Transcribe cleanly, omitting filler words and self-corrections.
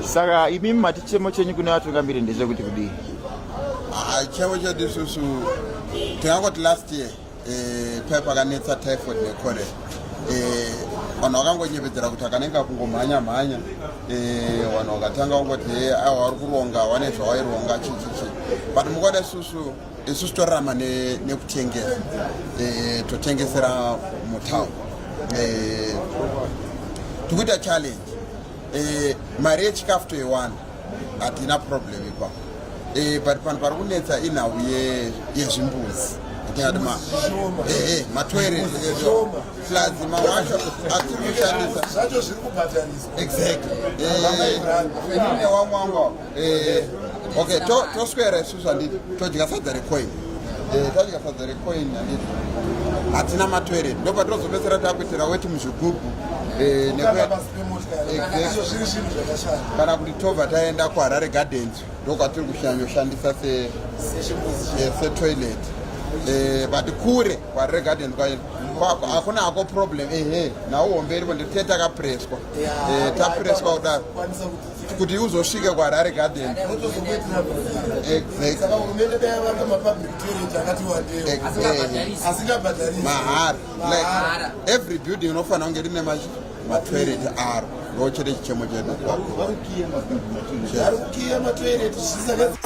Saka imimi mati chemo chenyu kune vatungamiri ndechekuti kudii? Ah, chemo chedu isusu tingangoti last year eh, paya pakanetsa typhoid necholera, eh, vanhu vakangonyepedzera kuti akanenge akungomhanya mhanya, eh, vanhu vakatanga kungoti he aiwa vari kuronga, wane zvawaironga chichichi, but mukuona isusu torarama nekutengesa, totengesera mutown, tikuita challenge, mari yechikafu toiwana, hatina problem ipapo, but panhu pari kunetsa inhau yezvimbuzi, atingati matoilet plus mamwe acho atiri kushandisa. Zvacho zviri kubhadhariswa. Exactly. Inine wamwe wangu, okay, toswera isusu, handiti todya sadza recoin, tadya sadza recoin, handiti hatina matoilet, ndopatozopedzera takuitira weti muzvigubhu, Kukanda pasi pemotikari. Izvo zviri zvinhu zvakashata. Kana kuti tobva taenda kuHarare Gardens, ndokwatiri kushanyoshandisa setoilet, but kure kuHarare Gardens kwacho hakuna hako problem, ehe, nhau hombe iripo nditee takapreswa, tapreswa kudaro kwanisa kuti kuti uzosvike kuHarare Gardens. Unotozokuitira. Exactly. Saka hurumende dai yavaka mapublic toilet akati wandeo asingabhadharisi. Mahara, like every building inofanira kunge rine matoilet aro, ndo chete chichemo chedu. Vari kukiya matoilet zvisaka.